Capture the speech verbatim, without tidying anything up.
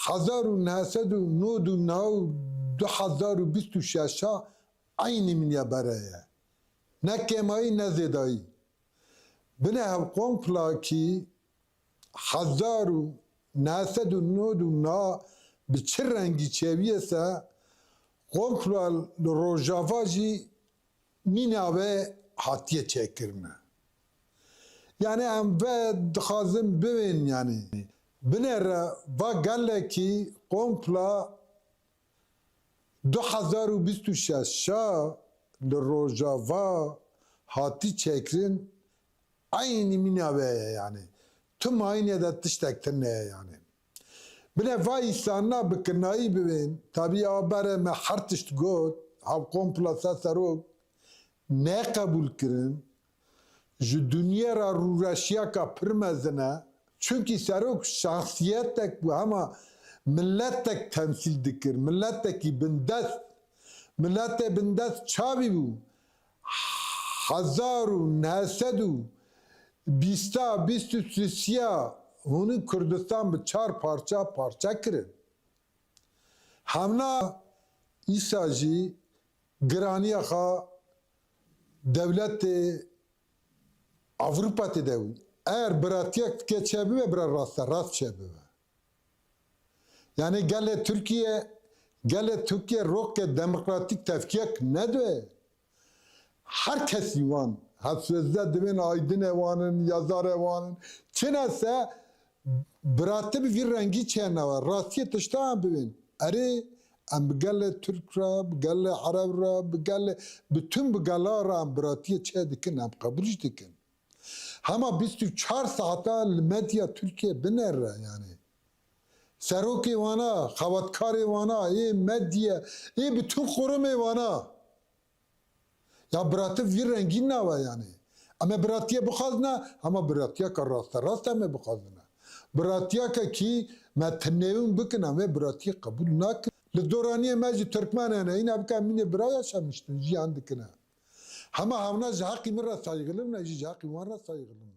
hezar û neh sed û nod û neh û du hezar û bîst û şeş a eynî min ya bere ye. Ne kêmayî ne zêdayî. Bine hev kompla kî hezar û neh sed û nod û neh bi çi rengî çêbûye se, kompla li Rojava jî mîna ve hatiye çêkirine. Yani em ve dixwazin bibên yani. Binêre va gelekî kompla du hezar û bîst û şeş a li Rojava hatî çêkirin, eynî mîna ve ye yani. Tu mayînê de tiştek tune ye yani. Bine va îsanina bi kinayî bibên, tabî a berê me her tişt got, hev kompla ser serok neqebûl kirin, ji dinyê re rûreşiyeka pir mezin e. Çunkî serok şexsiyetek bû, hema miletek temsîl dikir, miletekî bindest. Miletê bindest çavî bû? Hezar û neh sed û bîsta, bîst û sisiya hûnî Kurdistan bi çar parça parça kirin. Hemna îsa jî giraniya xwe dewletê Ewropa tê de wî. Eger biratiyek dike çêbibe, bira raste rast çêbibe. Yani gelê Tirkiye, gelê Tirkiye rokê demokratîk tevkiyek nedibe. Her kesî wan, hevsêzde dibên aydinê wan in, yazarê wan in. Çine se birati bi vî rengî çênewe, rastiyê tişta em bibên. Erê, em bi gelê Tirk re, bi gelê Ereb re, bi gelê, bi tüm bi gela re em biratiyê çê dikin, em qebûl jî dikin. Hema bîst û çar saeta li medya Tirkiye binêre yani. Serokê wana, xebatkarê wana, ê medya, ê bütün qurumê wana. Ya birativ vî rengî nawe yani. Em ê biratiyê bixwazine, hema biratiyeke rasterast em ê bixwazine. Biratiyeke kî me tinêwin bikin, em ê biratiyê qebûl nakin. Li doraniyê me jî Tirkmen hene, îna bike em mînê bira yaşamiştin, jiyan dikine. Hema hewna ji heqî min re saygılı bûne, jî ji heqî wan re saygılı bûne.